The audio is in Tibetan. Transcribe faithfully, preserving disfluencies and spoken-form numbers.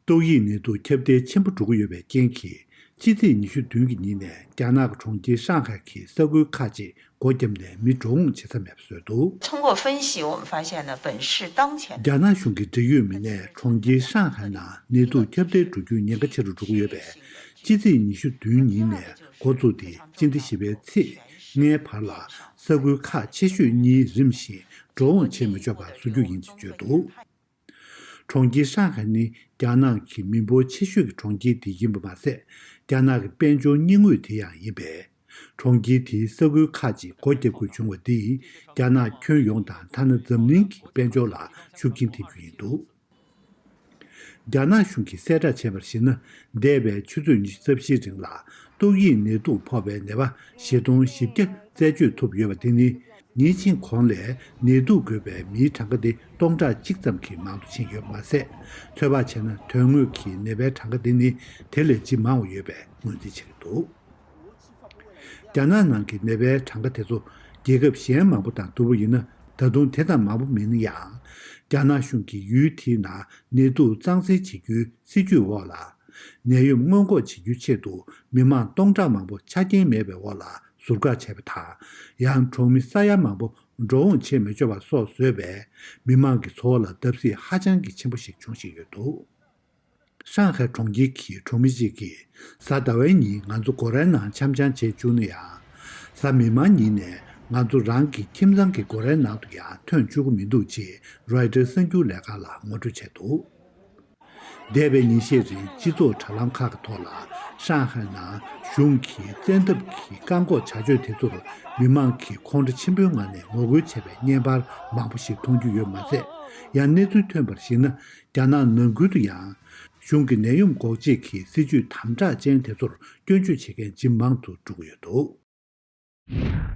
ཏོག་དབྱིབས་ནད་དུག་ཁྱབ་གདལ་ཆེན་པོ་འགྲོ་གི་ཡོད་པའི་རྐྱེན་གྱིས། ཕྱི་ཚེས་ཉི་ཤུ་བདུན་གྱི་ཉིན་ནས་རྒྱ་ནག་གི་གྲོང་ཁྱེར་ཧྲང་ཧའེ་གི་ས་ཁུལ་ཁག་ཅིག་སྒོ་བརྒྱབ་ནས་མི་འགྲོ་འོང་བྱེད་ས་མེད་པ་བཟོས་འདུག། 通过分析，我们发现呢，本市当前 རྒྱ་ནག་གཞུང་གི་འབྲེལ་ཡོད་མི་སྣས་གྲོང་ཁྱེར་ཧྲང་ཧའེ་ནང་ནད་དུག་ཁྱབ་གདལ་འགྲོ་རྒྱུའི་ཉེན་ཁ་ཆེ་རུ་འགྲོ་གི་ཡོད་པས། ཕྱི་ཚེས་ཉི་ཤུ་བདུན་ཉིན་ནས་འགོ་བཙུགས་ཏེ། སྤྱི་ཟླ་བཞི་པའི་ཚེས་ལྔའི་བར་ལ་ས་ཁུལ་ཁག་ཆེ་ཤོས་གཉིས་རིམ་བཞིན་འགྲོ་འོང་བྱེད་མི་ཆོག་པ་བཟོ་རྒྱུ་ཡིན་ཞེས་བརྗོད་འདུག། གྲོང་ཁྱེར་ཧྲང་ཧའེ་ནི་རྒྱ་ནག་གི་མི་འབོར་ཆེ་ཤོས་ཀྱི་གྲོང་ཁྱེར་དེ་ཡིན་པ་མ་ཟད། རྒྱ་ནག་གི་དཔལ་འབྱོར་སྙིང་དབུས་དེ་ཡང་ཡིན་པས། གྲོང་ཁྱེར་དེའི་ས་ཁུལ་ཁག་ཅིག་སྒོ་བརྒྱབ་དགོས་བྱུང་བ་འདིས། རྒྱ་ནག་ཁྱོན་ཡོངས་དང་ཐ་ན་འཛམ་གླིང་གི་དཔལ་འབྱོར་ལ་ཤུགས་རྐྱེན་ཐེབས་རྒྱུ་ཡིན་འདུག། རྒྱ་ནག་གཞུང་གིས་གསལ་བསྒྲགས་བྱས་པར་གཞིགས་ན། འདས་པའི་ཆུ་ཚོད་ཉི་ཤུ་རྩ་བཞིའི་རིང་ལ་ཏོག་དབྱིབས་ནད་དུག་ཕོག་པའི་ནད་པ་བཞི་སྟོང་བཞི་བརྒྱ་རྩད་གཅོད་ཐུབ་ཡོད་པ་དེ་ནི། ཉེས་ཅན་གོང་ལས་ནད་དུག་འགོས་པའི་མིའི་གྲངས་ཀ་དེ་སྟོང་ཕྲག་གཅིག་ཙམ་གྱིས་མང་དུ་ཕྱིན་ཡོད་པ་མ་ཟད། ཚོད་དཔག་བྱས་ན། དོན་དངོས་ཀྱི་ནད་པའི་གྲངས་ཀ་དེ་ནི་དེ་ལས་ཇི་མང་བ་ཡོད་པའི་ངོས་འཛིན་བྱེད་ཀྱི་འདུག། རྒྱ་ནག་ནང་གི་ནད་པའི་གྲངས་ཀ་དེ་ཚོ་རྒྱལ་ཁབ་གཞན་མང་པོ་དང་བསྡུར་བ་ཡིན་ན། ད་དུང་དེ་ཙམ་མང་པོ་མིན་ན་ཡང་། རྒྱ་ནག་གཞུང་གིས་ཡུལ་དེའི་ནང་ནད་དུག་གཙང་སེལ་བྱེད་རྒྱུའི་སྲིད་ཇུས་འོག་ལ། ནད་ཡམས་སྔོན་འགོག་བྱེད་རྒྱུའི་ཆེད་དུ་མི་མང་སྟོང་ཕྲག་མང་པོ་ཆ་རྐྱེན་མེད་པའི་འོག་ལ་ཟུར་བཀག་བྱས་པ་དང་། ཡང་གྲོང་མི་ས་ཡ་མང་པོ་འགྲོ་འོང་བྱེད་མི་ཆོག་པ་སོགས་བཟོས་པས། མི་མང་གི་འཚོ་བ་ལ་བརྡབ་གསིག་ཧ་ཅང་གི་ཆེན་པོ་ཞིག་འབྱུང་བཞིན་ཡོད་འདུག། ཧྲང་ཧའེ་གྲོང་ཁྱེར་གྱི་གྲོང་མི་གཅིག་གིས། གཟའ་ཟླ་བའི་ཉིན་ང་ཚོ་སྒོ་རའི་ནང་འཆམ་འཆམ་བྱེད་བཅུག་ན་ཡང་། གཟའ་མིག་དམར་ཉིན་ནས་ང་ཚོ་རང་གི་ཁྱིམ་ཚང་གི་སྒོ་རའི་ནང་དུ་ཡང་ཐོན་བཅུག་གི་མི་འདུག་ཅེས་རོའི་ཊར་གསར་འགྱུར་ལས་ཁང་ལ་ངོ་སྤྲོད་བྱས་འདུག། འདས་པའི་ཉིན་ཤས་རིང་སྤྱི་ཚོགས་དྲ་ལམ་ཁག་གི་ཐོག་ལ། ཧྲང་ཧའེ་ནང་གཞུང་གིས་བཙན་ཐབས་ཀྱིས་བཀག་འགོག་བྱ་སྤྱོད་དེ་ཚོར་མི་མང་གིས་ཁོང་ཁྲོ་ཆེན་པོའི་ངང་ནས་ངོ་རྒོལ་བྱས་པའི་བརྙན་པར་མང་པོ་ཞིག་མཐོང་རྒྱུ་ཡོད་པ་མ་ཟད། ཡང་གནས་ཚུལ་ཐོན་པར་གཞིགས་ན། རྒྱ་ནག་ནང་ཁུལ་དུ་ཡང་། གཞུང་གི་ནད་ཡམས་འགོག་བཅོས་ཀྱི་སྲིད་ཇུས་དམ་དྲག་ཅན་དེ་ཚོར་སྐྱོན་བརྗོད་བྱེད་མཁན་ཇི་མང་དུ་འགྲོ་གི་ཡོད་འདུག།